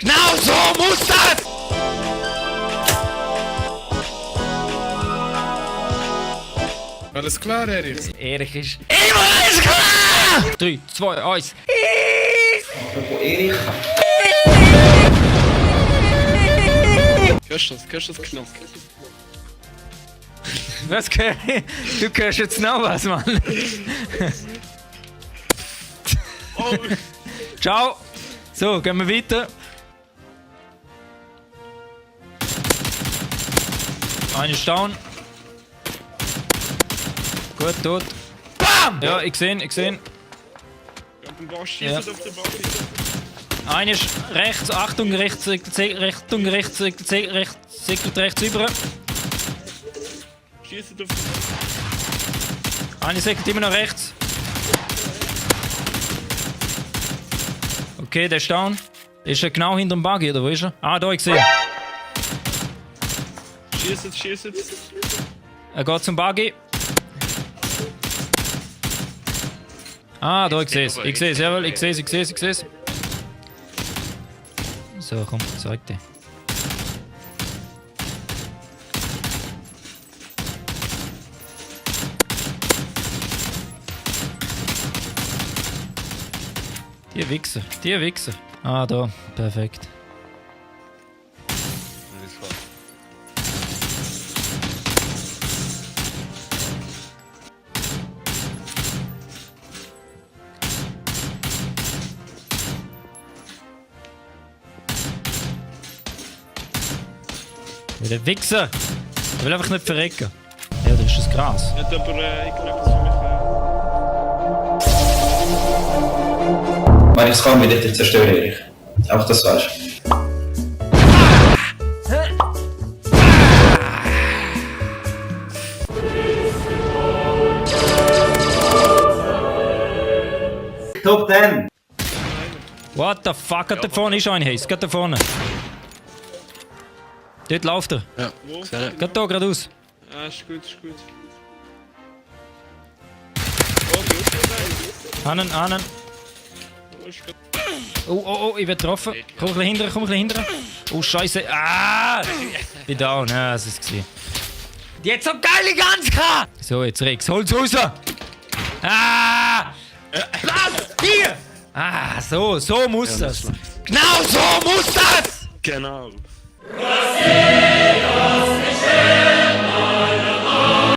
Genau so muss das! Alles klar, Erich? Erich ist immer alles klar! 3, 2, 1. Erich. Hörst du das Knack? Was gehört? Du hörst jetzt noch was, Mann. Oh! Ciao! So, gehen wir weiter. Einer ist down. Gut, tot. BAM! Ja, ich sehe ihn. Auf den Bauch schießen, auf den Bauch. Einer ist rechts, Achtung, rechts, rechts über. Schießen auf den Bauch. Einer segelt immer noch rechts. Okay, der ist down. Ist er genau hinter dem Buggy, oder wo ist er? Ah, da, ich sehe ihn. Schießen. Er geht zum Buggy. Ah, da, ich sehe es. Ich sehe es, jawohl, ich sehe es. So, komm, zeig dir. Die Wichser. Ah, da, perfekt. Der Wichser! Ich will einfach nicht verrecken. Ja, das ist das Gras. Hat aber, ich glaube, das für mich. Wenn ich es kann, will ich dich zerstören, Erich. Auch das weißt du. Top 10! What the fuck? Gerade da vorne ist ein Haze. Gerade da vorne. Dort läuft er. Ja, Gerade da, geradeaus. Ah, ist gut. Oh, gut, Hannen. Oh, ist gut. Oh, ich werde getroffen. Komm ein bisschen hinterher. Oh, Scheiße. Ah! Bin down. Ja, das ist es gewesen. Jetzt so geile Gans gehabt! So, jetzt Rex, hol's raus! Ah! Platz! Hier! Ah, so muss das. Genau so muss das! Genau. Das Lied uns nicht